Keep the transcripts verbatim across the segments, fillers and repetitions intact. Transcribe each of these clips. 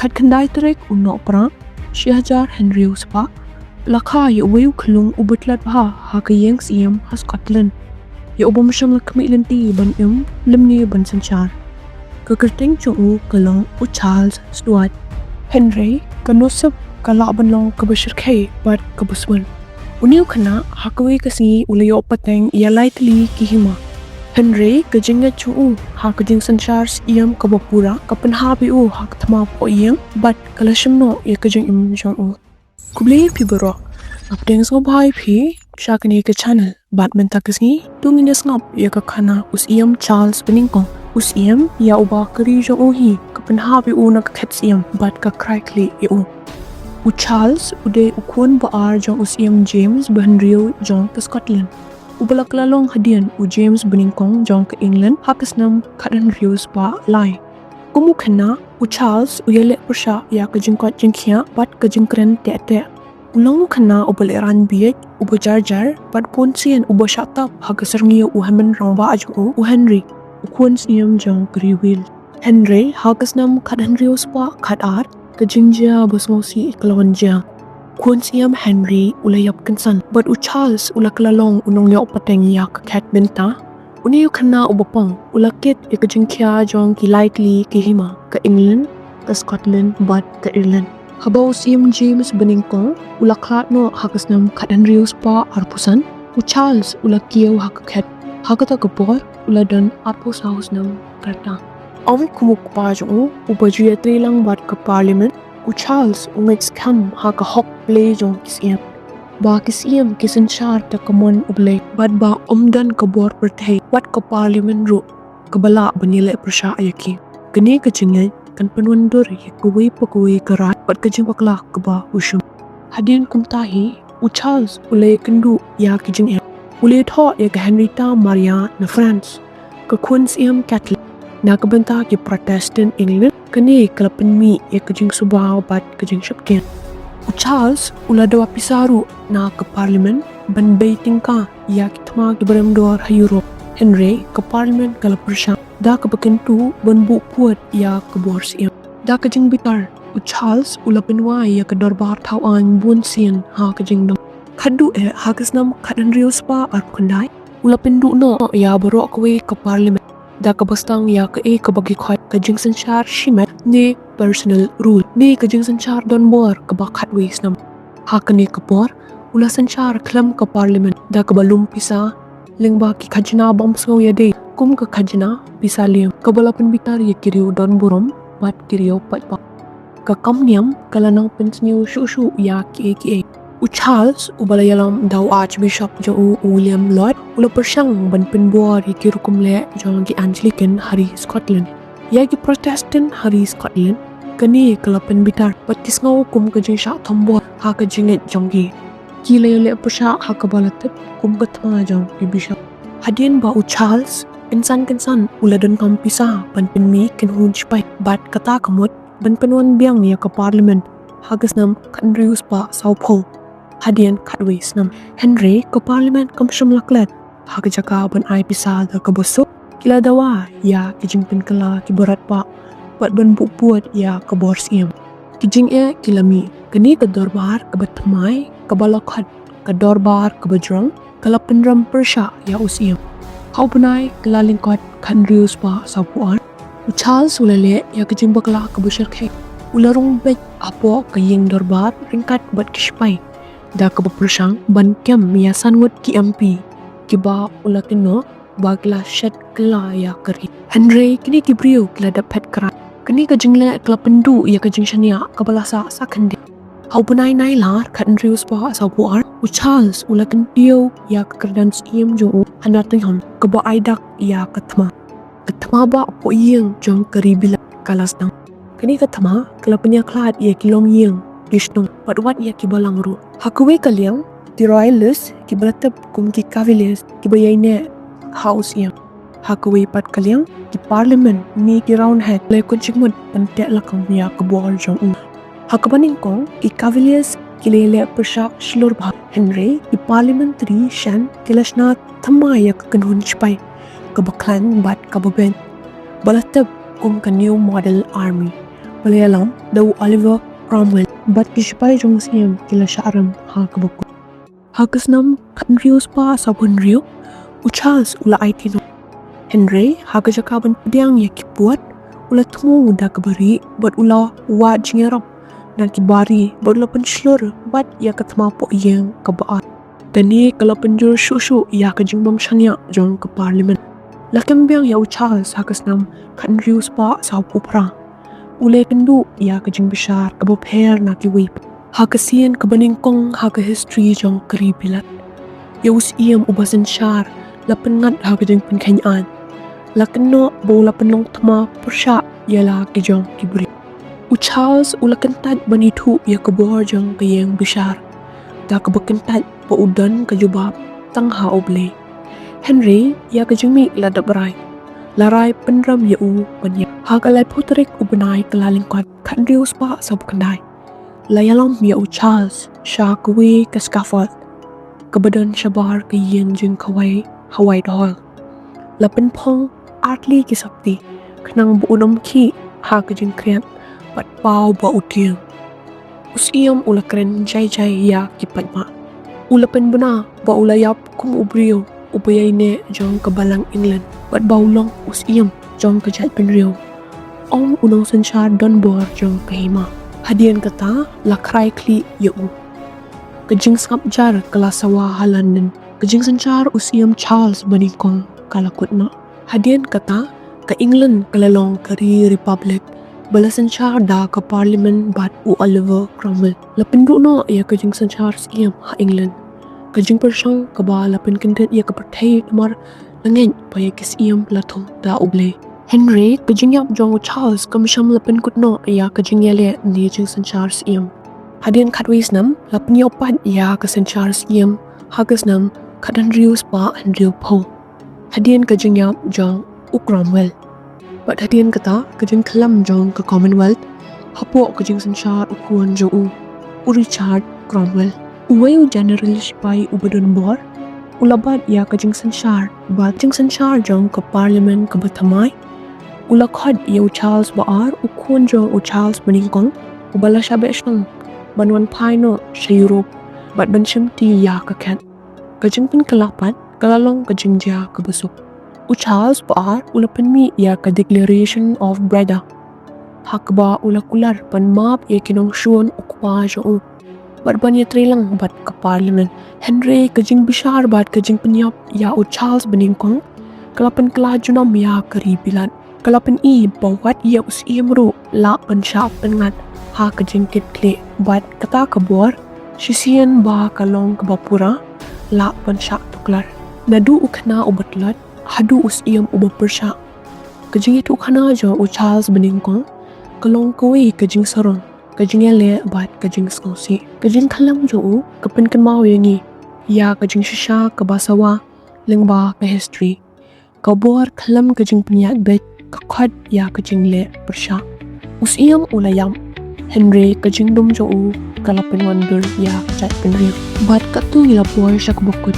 Khatkhyndai tarik u Nohprah, shi hajar hynriew spah, la kha ïa uwei u khyllung uba tlot bha ha ka ïing syiem ha Scotland, ïa u bym shym la khmih lynti ban im lymne ban synshar. Ka kyrteng jong u ka long u Charles Stuart. Hynrei ka nusip ka lah ban long kaba shyrkhei bad kaba sngewsih. Une u khynnah ha kawei ka sngi u la ïoh pateng ïa lai tylli ki hima. Hynrei ka jingngeit jong u ha ka jingsynshar syiem kaba pura ka pynhap ïa u ha ka thma phohïing bad ka la shim noh ïa ka jingim jong u. Khublei phi baroh. Nga pdiang sngewbha ïa phi sha kane ka channel. Bad mynta ka sngi to ngin ïa sngap ïa ka khana u syiem Charles Bnyngkong. U syiem ïa uba ka ri jong u hi ka pynhap ïa u na ka khet syiem bad ka khrai khlieh ïa u. U Charles u dei u khun ba ar jong u syiem James ba hynriew jong ka Scotland, uba la kylla long hadien u James Bnyngkong jong ka England ha ka snem khathynriew spah lai. Kum u khynnah, u Charles u ïaleh pyrshah ïa ka jingkoit jingkhiah bad ka jingkren teh teh. U long u khynnah uba lehraiñ bieit, uba jar jar bad bunsien uba shah tap ha ka syrngiew u hynmen rangbah jong u, u Henry, u khun syiem jong ka ri Wales. Hynrei ha ka snem khathynriew spah khatar, ka jingjia ba sngewsih ka la wan jia. Khun syiem Henry u la ïap kynsan bad u Charles u la kylla long u nongïoh pateng ïa ka khet. Mynta une u khynnah uba pang u la kit ïa ka jingkhia jong ki lai tylli ki hima, ka England, ka Scotland bad ka Ireland. Haba u syiem James Bnyngkong u la khlad noh ha ka snem khathynriew spah arphew san, u Charles u la kiew ha ka khet. Ha kata ka por u la don arphew saw snem ka rta. Ym kum u kpa jong u uba ju ïatrei lang bad ka Parliament, u Charles u ngeit skhem ha ka hok blei jong ki syiem, ba ki syiem ki synshar da ka mon U Blei bad ba ym don ka bor pyrthei wat ka Parliament ruh kaba lah ban ïaleh pyrshah ïa ki. Kane ka jingngeit kan pynwandur ïa kawei pa kawei ka rai bad ka jingbakla kaba u shim. Hadien kumta hi u Charles u la ïakynduh ïa ki jingeh. U la ïathoh ïa ka Henrietta Maria na France, ka khun syiem Catholic, na ka bynta ki Protestant England. Kane ka la pynmih ïa ka jingsuba bad ka jingsheptieng. U Charles u la dawa pisa ruh na ka Parliament ban bei tyngka ïa ki thma kiba rem dor ha Europe. Hynrei ka Parliament ka la pyrshang da kaba kyntu ban buh pud ïa ka bor syiem. Da ka jingbitar, u Charles u la pynwai ïa ka dorbar thaw aiñ bunsien ha ka jingdum. Khatduh eh ha ka snem khathynriew spah arphew khyndai, u la pynduh noh ïa baroh kawei ka Parliament da kaba sdang ïa kaei kaba ki khot ka jingsynshar shimet ne personal rule ne ka jingsynshar donbor kaba khatwei snem. Ha kane ka por u la synshar khlem ka Parliament da kaba lum pisa lyngba ki khajna bym sngew ïadei, kum ka khajna pisa lieng kaba la pynbitar ïa ki riew donburom bad ki riew paidbah. Ka kam niam ka la nang pynsniew shuh shuh ïa kiei kiei. U Charles uba la ïalam da u Archbishop jong u, u William Laud, u la pyrshang ban pynbor ïa ki rukom leh jong ki Anglican ha ri Scotland. Ïa ki Protestant ha ri Scotland kane ka la pynbitar bad ki sngew kum ka jingshah thombor ha ka jingngeit jong ki. Ki la ïaleh pyrshah ha kaba la tip kum ka thma jong ki bishop. Hadien ba u Charles kynsan kynsan u la donkam pisa ban pynmih kynhun shipai bad kata ka mut ban pynwan biang ïa ka Parliament ha ka snem khathynriew spah sawphew, hadien khatwei snem. Hynrei ka Parliament kam shym la klet. Ha ka jaka ban ai pisa da kaba suk, ki la dawa ïa ki jingpynkylla kiba radbah bad ban buh pud ïa ka bor syiem. Ki jingeh ki la mih. Kane ka dorbar kaba thymmai kaba la khot ka dorbar kaba jrong ka la pynrem pyrshah ïa u syiem. Ha u bnai Kyllalyngkot khathynriew spah sawphew ar, u Charles u la leh ïa ka jingbakla kaba shyrkhei. U la rung beit hapoh ka ïing dorbar ryngkat bad ki shipai da kaba pyrshang ban kem ïa san ngut ki M P kiba u la kynnoh ba ki la shet kylla ïa ka ri. Hynrei kine ki briew ki la dep phet krat. Kane ka jingleh ka la pynduh ïa ka jingshaniah kaba la sah sa khyndiat. Ha u bnai Nailar khathynriew spah sawphew ar, u Charles u la kyntiew ïa ka kyrdan syiem jong u ha Nottingham kaba ai dak ïa ka thma. Ka thma bah phohïing jong ka ri Bilat ka la sdang. Kane ka thma ka la pynïakhlad ïa ki longïing, ki shnong bad wat ïa ki balang ruh. Ha kawei ka liang, ki Royalist kiba la tip kum ki Cavaliers kiba ïaineh ha u syiem. Ha kawei pat ka liang, ki Parliament ne ki Roundhead la ïakut jingmut ban teh lakam ïa ka bor jong u. Ha kaba nyngkong ki Cavaliers ki la ïaleh pyrshah shlur bha, hynrei ki Parliamentary shen ki la shna thymmai ïa ka kynhun shipai kaba khlaiñ bad kaba beit, ba la tip kum ka New Model Army. ba la ïalam da u Oliver Cromwell bad ki shipai jong u Siem ki la shah rem ha kaba kut. Ha ka snem khathynriew spah sawphew hynriew u Charles u la aiti noh. Hynrei ha ka jaka ban pdiang ïa ki pud u la thmu da kaba rieh bad u la wad jingïarap na ki bari bad u la pynshlur bad ïa ka thma poh ïing kaba ar. Kane ka la pynjur shuh shuh ïa ka jingbym shaniah jong ka Parliament. La kem biang ïa u Charles ha ka snem khathynriew spah sawphew phra. U la ïakynduh ïa ka jingbishar kaba pher na kiwei. Ha ka sien kaba nyngkong ha ka history jong ka ri Bilat, ïa u Siem uba synshar la pynngat ha ka jingpynkheiñ aiñ. La kynnoh ba u la pynlong thma pyrshah ïa la ki jong ki briew. U Charles u la kyntait ban ithuh ïa ka bor jong ka ïing bishar da kaba kyntait ba u don ka jubab tang ha U Blei. Hynrei ïa ka jingmih la dap rai. La rai pynrem ïa u ban ïap. Ha ka laiphew tarik u bnai Kyllalyngkot khathynriew spah sawphew khyndai, la ïalam ïa u Charles sha kawei ka scaffold kaba don shabar ka ïing jingkhawai ha Whitehall. La pynphong artylli ki sopti khnang ba un ym khih ha ka jingkhriat bad paw ba u tieng. U Siem u la kren jai jai ïa ki paidbah. U la pynbna ba u la ïap kum u briew uba ïaineh jong ka balang England bad ba u long u Siem jong ka jaitbynriew. Ong u nongsynshar donbor jong ka hima. Hadien kata la khrai khlieh ïa u. Ka jingsngap jar ka la sawa ha London. Ka jingsynshar u Siem Charles banyngkong ka la kut noh. Hadien kata ka England ka la long ka ri Republic ba la synshar da ka Parliament bad u Oliver Cromwell. La pynduh noh ïa ka jingsynshar Siem ha England. Ka jingpyrshang kaba la pynkyndit ïa ka pyrthei namar la ngeit ba ïa ki Siem la thung da U Blei. Hynrei ka jingïap jong u Charles kam shym la pynkut noh ïa ka jingïaleh ne jingsynshar Siem. Hadien khatwei snem la pynïoh pat ïa ka synshar Siem ha ka snem khathynriew spah hynriewphew. Hadien ka jingïap jong u Cromwell. Bad hadien kata ka jingkhlem jong ka Commonwealth hapoh ka jingsynshar u khun jong u, u Richard Cromwell. Uwei u general shipai uba donbor u la bat ïa ka jingsynshar bad jingsynshar jong ka Parliament kaba thymmai. U la khot ïa u Charles ba ar, u khun jong u Charles banyngkong uba la shah beh shong ban wan phai noh sha Europe bad ban shimti ïa ka khet. Ka jingpynkylla pat ka la long ka jingjia kaba suk. U Charles ba ar u la pynmih ïa ka Declaration of Breda ha kaba u la kular ban map ïa ki nongshun u kpa jong u bad ban ïatreilang bad ka Parliament. Hynrei ka jingbishar bad ka jingpynïap ïa u Charles banyngkong ka la pynkylla junom ïa ka ri Bilat. Ka la pyni ba wat ïa u Siem ruh lah ban shah pynngat ha ka jingkitkhlieh bad kata ka bor shisien ba ka long kaba pura lah ban shah tuklar. Naduh u khynnah uba tlot haduh u Siem uba pyrshah, ka jingïathuhkhana jong u Charles banyngkong ka long kawei ka jingsarong, ka jingïaleh bad ka jingsngewsih. Ka jingkhlem jong u ka pynkynmaw ïa ngi ïa ka jingshisha kaba sawa lyngba ka history. Ka bor khlem ka jingpynïaid beit ka khot ïa ka jingleh pyrshah. U Siem u la ïap, hynrei ka jingdum jong u ka la pynwandur ïa ka jaitbynriew. Bad katto ngi la poi sha kaba kut.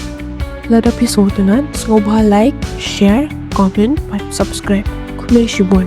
Lada phi sngewtynnat, sngewbha like, share, comment bad subscribe. Khublei shibun.